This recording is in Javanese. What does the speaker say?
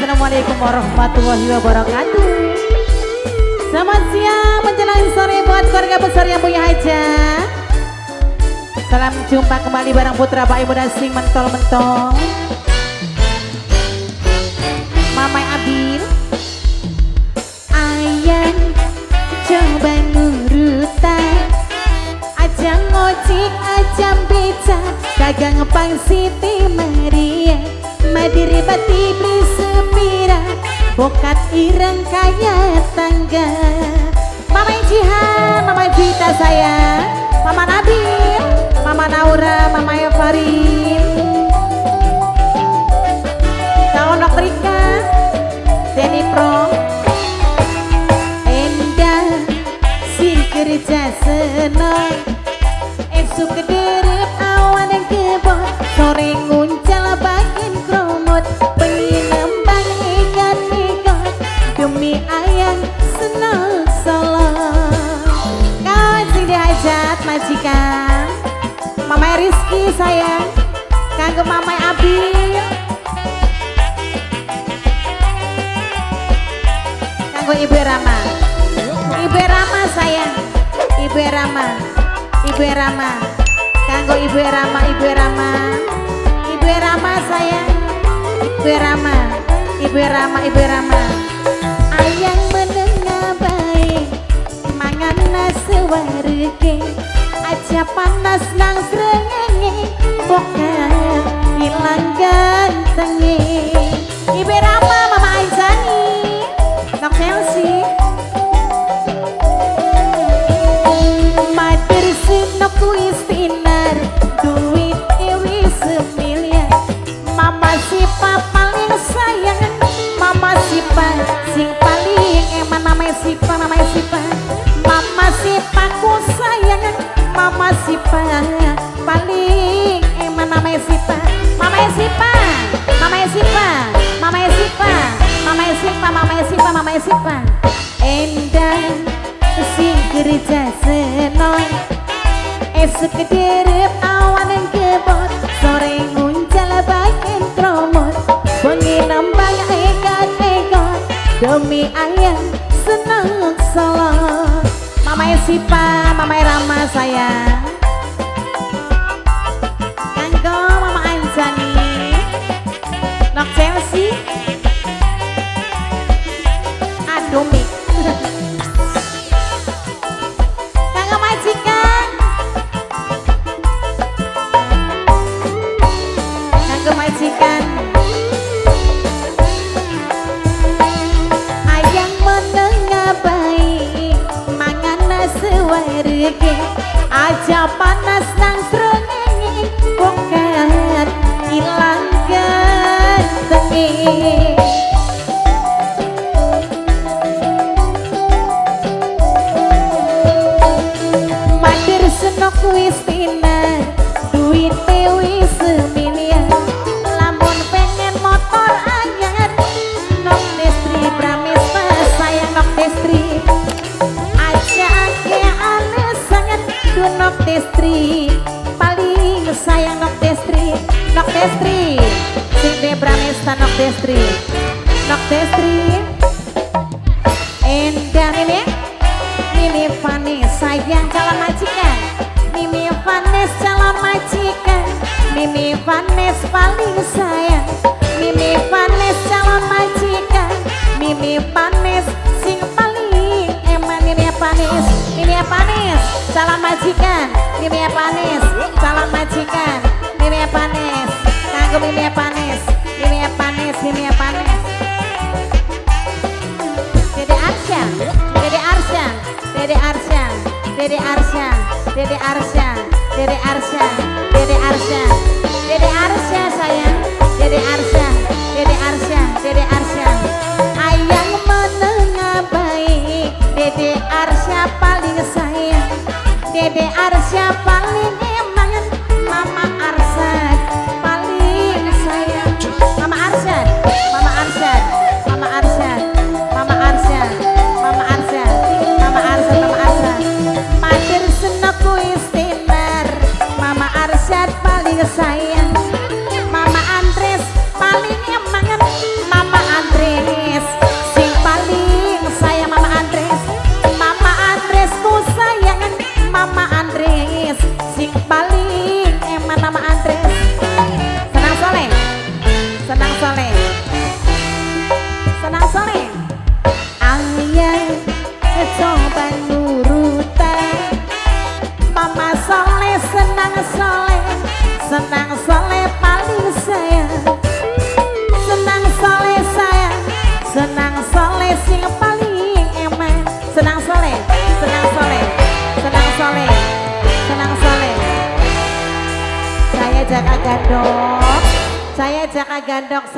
Assalamualaikum warahmatullahi wabarakatuh. Selamat siang menjelang sore buat keluarga besar yang punya hajat. Salam jumpa kembali bareng putra Pak Ibu dan sing mentol-mentol. Mama Abil. Ayang coba ngurutan, aja ngocik aja becak, dagang pang Siti Maria, madiri bati beli sepira, bokat ireng kaya tangga. Mama Jihan, Mama Juwita sayang, Mama Nabil, Mama Naura, Mama Evarin, Kawan Rika, Denny Pro, Endah sing kerja seneng, esuk kederep awan yang kebot, sore nguncal bagian kromot, bengi nembang ikan ikot, demi ayang seneng solo. Kawan sing dihajat majikan, Mama Rizky sayang, kanggo Mama Abil, kanggo Ibu Rama, Ibu Rama sayang, Ibu Rama, Ibu Rama, kanggo Ibu Rama, Ibu Rama, Ibu Rama sayang, Ibu Rama, Ibu Rama, Ibu Rama. Ayang menengah baik, mangan nasi warege, aja panas nang srengenge, bokat ilang gantenge. Ibu Rama, Mama Aizani, Nok Chelsea. Matur senok wis tinar, duit wis semiliar. Mama Sipa paling sayang, Mama Sipa sing paling eman, Mama Sipa, Mama Sipa, Mama Sipa ku sayang, Mama Sipa paling eman, Mama Sipa, Mama Sipa, Mama Sipa, Mama Sipa, Mama Sipa, Mama Sipa, Mama Sipa. Endah sing kerja seneng, esuk kederep awan yang kebot, sore nguncal bagian kromot, bengi nambang ekat ekot, demi ayang seneng solo. Mama Sipa, Mama Rama sayang, kanggo Mama Anjani, Nok Chelsea, Adomi. Kanggo majikan, kanggo majikan. Ayang menengah baik, mangan nasi warege, aja panas nang srengenge, bokat ilang gantenge. Madir senok wis tinar, duwite wis semiliar, lamun pengen motor anyar, Nok Destri Pramesta sayang Nok Destri, aja ake alesan du Nok Destri paling sayang Nok Destri, Nok Destri sing de Pramesta Nok Destri, Nok Destri. Endah Mimi, Mimi Vanes sayang calon majikan, Mimi Vanes calon majikan, Mimi Vanes paling sayang, Mimi Vanes calon majikan, Mimi Vanes sing paling eman, Mimi Vanes, Mimi Vanes calon majikan, Mimi Vanes calon majikan, Mimi Vanes, kanggo Mimi Vanes, Mimi Vanes, Mimi Vanes. Dede Arsya, Dede Arsya, Dede Arsya, Dede Arsya, Dede Arsya, Dede Arsya, Dede Arsya, Dede Arsya sayang, Dede Arsya, Dede Arsya, Dede Arsya. Ayang menengah baik, Dede Arsya paling sayang, Dede Arsya paling eman, Mama Arsyad paling sayang, Mama Arsyad, Mama Arsyad, Mama Arsyad, Mama Arsyad, Mama Arsyad, Mama Arsyad, Mama Arsyad. Matur senok wis tinar, Mama Arsyad paling Senang soleh paling sayang. Senang soleh sayang. Senang soleh sing paling eman. Senang soleh, senang soleh, senang soleh, senang soleh. Saya Jaka Gandok, saya Jaka Gandok, saya.